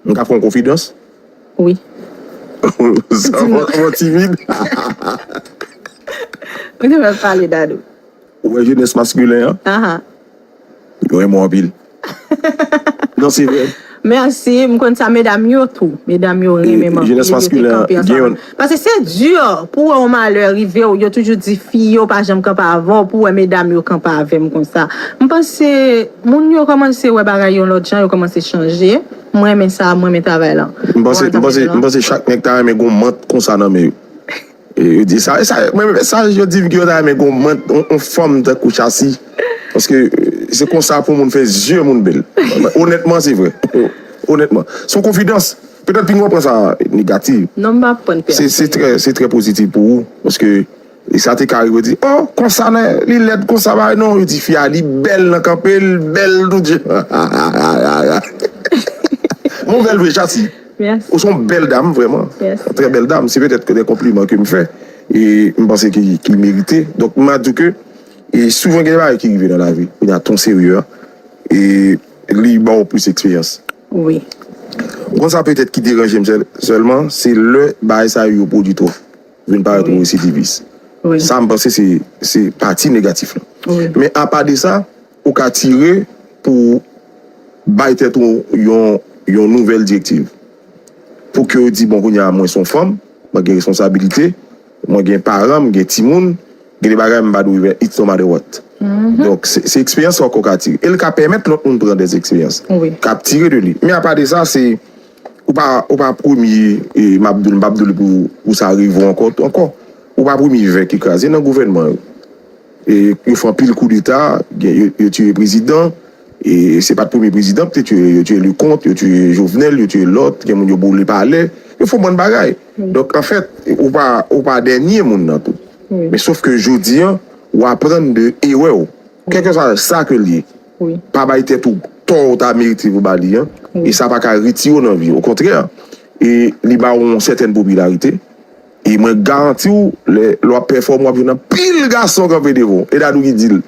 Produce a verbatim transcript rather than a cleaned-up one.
M ka fè yon konfidans? Wi. Sa mwen timid. Ou te fè pale, Dadou. Ou wè jenès maskilen an? Aha. Yo renmen w anpil. Non, se vre. Mèsi, m konn sa medam yo tou. Medam yo renmen m anpil, Jenès yo te maskilen an, kanpe gen ansanm. Yon Paske se di pou wè yon malè rive w, yo toujou di fi yo pa janm kanpe avè w, pou wè medam yo kanpe avè m konsa. M panse moun yo kòmanse wè bagay yon lòt jan, yo kòmanse chanje. M renmen sa, m renmen travay la. M panse, m panse, m panse chak nèg ta renmen gon mant konsa nan men yo. E yo di sa, e sa, mwen, sa yo di m ke yo ta renmen gon mant, on, on fanm tankou Chasi. Paske eh, se konsa pou moun fè zye moun bèl. Onètman, se vre. Onètman. Se yon konfidans. Petèt pi mwen pran sa negatif. Non, m pa pran Se se trè, se trè pozitif pou ou. Paske e sa te ka rive di, oh, konsa nan, li lèd konsa, bagay non, yo di fi a, li bèl nan kanpe, li bèl tout jan. Mon bèl vre, Chasi. Mèsi. Ou se yon bèl dam, vrèman. Mèsi. Trè bèl dam. Se petèt de konpliman ke m fè. E m panse ki, ki merite. Donk, m a di ke e souvan gen de bagay ki rive nan lavi. Kounye a, ton serye a. E li ba w plis eksperyans. Wi. Ou konn sa petèt ki deranje m sèl, sèlman, se lè bagay sa yo pwodui twòp. Vin parèt yon residivis. Wi. Sa, m panse se, se pati negatif la. Wi. Men apa de sa, ou ka tire pou bay tèt ou yon, yon nouvèl direktiv. Pou ke ou di, bon, kounye a, mwen se yon fanm, mwen gen responsabilite, mwen gen paran, mwen gen timoun, gen de bagay m pa dwe fè, it's no matter what. Donk, se se eksperyans sa w ka tire. E l ka pèmèt lòt moun pran de eksperyans. Wi. K ap tire de li. Men apa de sa, se ou pa, ou pa premye, e m ap di w, m p ap di w pou, pou sa rive w ankò, ankò. Ou pa premye vè ki kraze nan gouvènman yo. E yo fè anpil koudeta, gen- yo, yo tiye prezidan, e se pa t premye prezidan, petèt yo, yo tiye Leconte, yo tiye Jovenel, yo tiye lòt, gen moun yo boule palè, yo fè yon bann bagay. Donk, anfèt, ou pa, ou pa dènye moun nan tou. Men sof ke jodi an, ou aprann de erè w. Kèlkeswa sa ke l ye. Wi. Pa bay tèt ou tò ou ta merite pou ba li an. E sa pa ka retire w nan vi. Okontrè, e li ba w yon sètèn popilarite. E mwen garanti w, lè, lè w ap pèfòme, w ap jwenn anpil gason kanpe devan w. E Dadou ki di l.